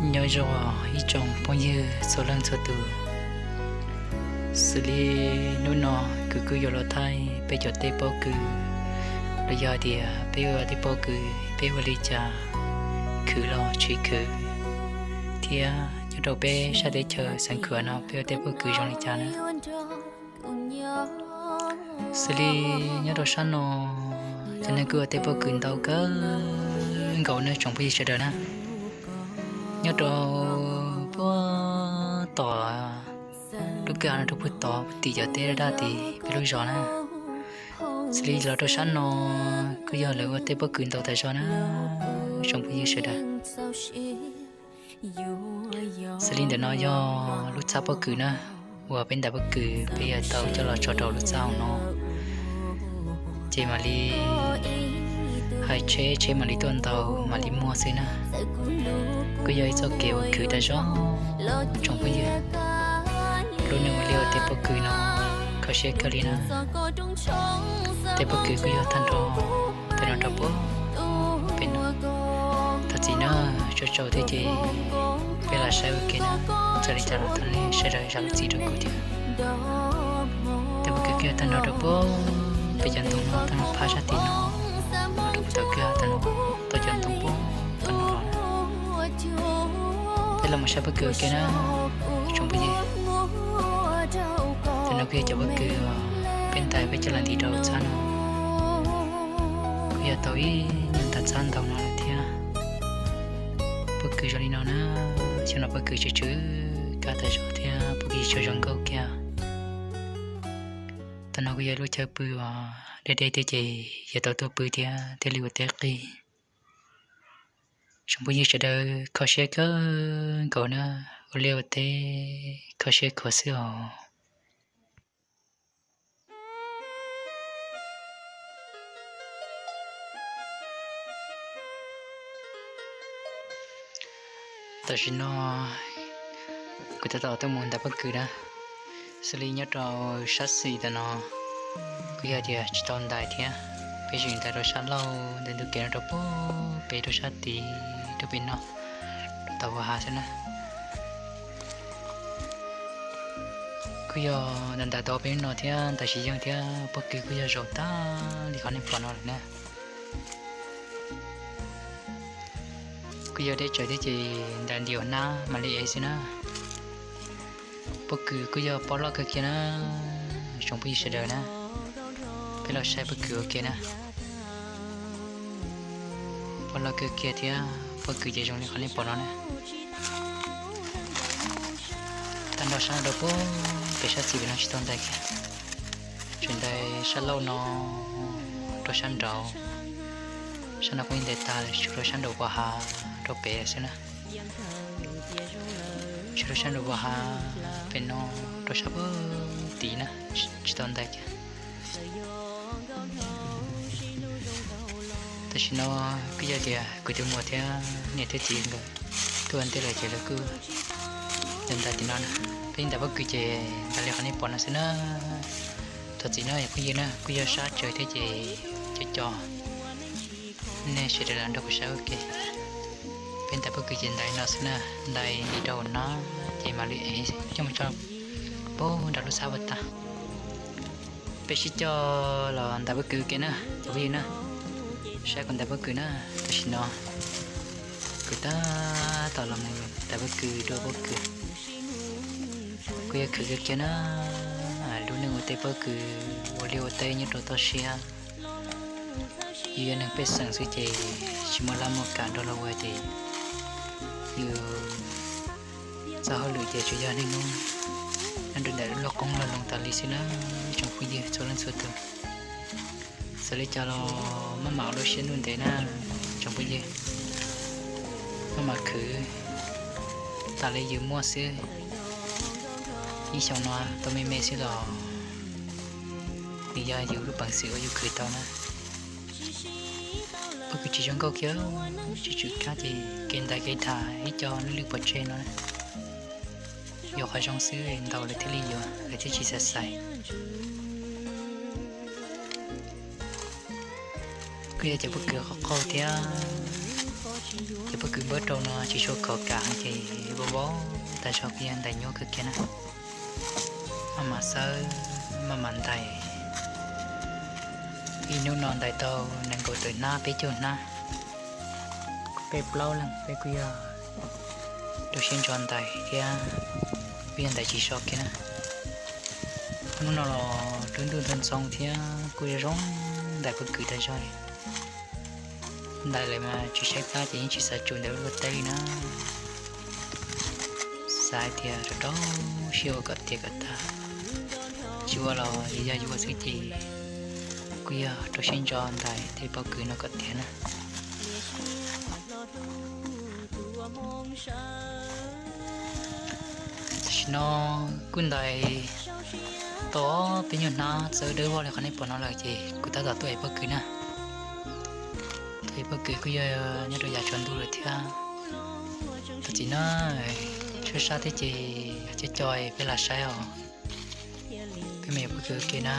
Nyob zoo ib tsoom phooj ywg txhua leej txhua tus, xws li hnub no kuv kuj yuav los thaij peb cov teb pob kws, los yog tias peb ua teb pob kws peb ua li cas, khwv los tsis khwv, thiab nyob rau peb sab teb chaws Xeev Khuam no peb ua teb pob kws zoo li cas na. Xws li nyob rau sab no, cov neeg kuj ua teb pob kws ntau kawg nkaus na tsoom phooj ywg sawv daws na. Nyob rau puag tom lub kwj ha no rau puag tod tim cov teb daj daj tim peb lub zos na. Xws li los rau sab no kuj yog lawv ua teb pob kws ntau tas zog na tsoom phooj ywg sawv daws. Xws li ntawm no yog lub txhab pob kws na, uas peb ntais pob kws peb yuav tau coj los tso rau lub txhab hauv no, ces mam li hais tsheb, tsheb mam li tuaj ntaus mam li muag xwb na. Kuj yog ib txoj kev uas khwv tas zog tsoom phooj ywg. Lub neej ua liaj ua teb pob kws no kho siab kawg li na. Teb pob kws kuj yog tag nrho ntawm no rau puag pem no. Thov txim na, tsaus tsaus thiab ces peb los saib ua ke na. Txawm li cas los thov nej sawv daws zam lub txim rau kuv thiab. Teb pob kws kuj yog tag nrho rau puag pem cov ntoo no, tag nrho phab sab tim no, rau puag tom kwj ha tag nrho, tau cov ntoo puag tom no los na. Peb los mus saib pob kws ua ke na tsoom phooj ywg. Cov no kuj yog cov pob kws peb ntais peb coj los ntim rau txhab no. Kuj yog tau ib nyuag ntas txhab ntau no lawm thiab. Pob kws zoo li no na, xyoo no pob kws tsw tsw kab tas zog thiab pob kws tsis tshua zoo nkauj kiag. Tam no kuj yog lub chaw pw uas deb deb thiab ces yuav tau tuaj pw thiab thiaj li ua teb qig. Tsoom phooj ywg sawv daws kho siab kawg nkaus na, ua liaj ua teb kho siab khuav xwb os. Tam sim no kuv tab tom tuaj mus ntais pob kws na. Xws li nyob rau sab xis tam no kuj yog tias tsis tau ntais thiab, peb tseem ntais rau sab laug ntawm ntug kev no rau puag pem rau sab tid rau pem no, rau tom Vaj Hav xwb na. Kuj yog ntais ntais tau peb no thiab ntais tsis yeej thiab, pob kws kuj yog zaum tag li qhov nej pom no lawm na. Kuj yog deb tsawv thiab ces ntais ntim hnab mam li ev xwb na. Pob kws kuj yog pob loj kawg kiag na, tsoom phooj ywg sawv daws na, peb los saib pob kws ua ke na. Pob loj kawg kiag thiab pob kws ces zoo li qhov nej pom no na. Tag nrho sab no rau puag pem sab xis pem no tsis tau ntais kiag, tseem ntais sab laug no rau sab nraud. Sab no kuj yeej ntais tag lawm, tshuav rau sab nraum Vaj Hav rau pem xwb na. Tshuav rau sab nraum Vaj Hav pem no rau sab puag tid na, tsis tau ntais kiag. Tam sim no kuj yog tias kuv tus muam thiab niam thiab txiv nkawd tuaj ua ntej lawm ces lawv kuj ntais tim no na. Peb ntais pob kws ces ntais li qhov nej pom no xwb na. Thov txim na phooj ywg na, kuj yog sab tsawv thiab ces cov co nej sawv daws los nrog kuv saib ua ke. Peb ntais pob kws ces ntais no xwb na, ntais ntim rau hauv no ces mam li ev coj mus tso puag nram lub txhab puas tag. Peb sib coj los ntais pob kws ua ke na cov phooj ywg na. Saib kuv ntais pob kws na, tam sim no kuv tab tom los mus ntais pob kws dua pob kws. Kuj yog khwv kawg kiag na, lub neej ua teb pob kws, ua liaj ua teb nyob rau toj siab. Yus yog neeg pej xeem xwb ces tsis muaj laj muaj kam nrog luag ua ces yus txoj hauj lwm ces tsuas yog niaj hnub nyob rau ntawm lub lauj qoob loj loo tas li xwb na, tsoom phooj ywg txhua leej txhua tus. Xav li cas los maj mam ua lub siab ntuj ntev na, tsoom phooj ywg. Maj mam khwv, tas li yus muaj xwb. Ib xyoos no tau me me xwb los nws yog yus lub peev xwm uas yus khwv tau na. Pob kws tsis zoo nkauj kiag, tsis tsw kab ces kev ntais kev dham ib co lwj lwj pov tseg no. Yuav qhov zoo xwb ntaus lawv thiaj li yuav, lawv thiaj tsis xav xaiv. Kuj yog cov pob kws qaug qaug thiab, cov pob Kwv npawb rau no tsis tshua khov kam ces vau vau tas zog, kuj yog ntais nyuaj kawg kiag na. Maj mam xawb, maj mam ntais. Ib hnub no ntais tau nees nkaum tawm hnab, peb caug hnab. Peb plaub leeg peb kuj yog rau siab ntso ntais thiab, kuj yog ntais tsis so kiag na. Hnub no los lub ntuj ntxoov ntxoo thiab kuj zoo zoo ntais pob kws tas zog li. Ntais lawm mas tsis saib plab ces yeej tsis xav tsum ntawm lub luaj teb li na. Xav hais tias rau rau siab ua kom tiav kom tag, tsis ua los yog yuav xwb ces kuj yog rau siab ntso ntais tej pob kws no kom tiav na. Tam sim no kuj ntais tau peb nyuag hnab txawb dawb vog li qhov nej pom no lawm ces kuv tab tom tuaj ev pob kws na. Tuaj ev pob kws kuj yog nyob rau yav tsaus ntuj lawm thiab. Tam sim no sab sab thiab ces cov co peb lam saib os. Peb mus ev pob kws ua ke na.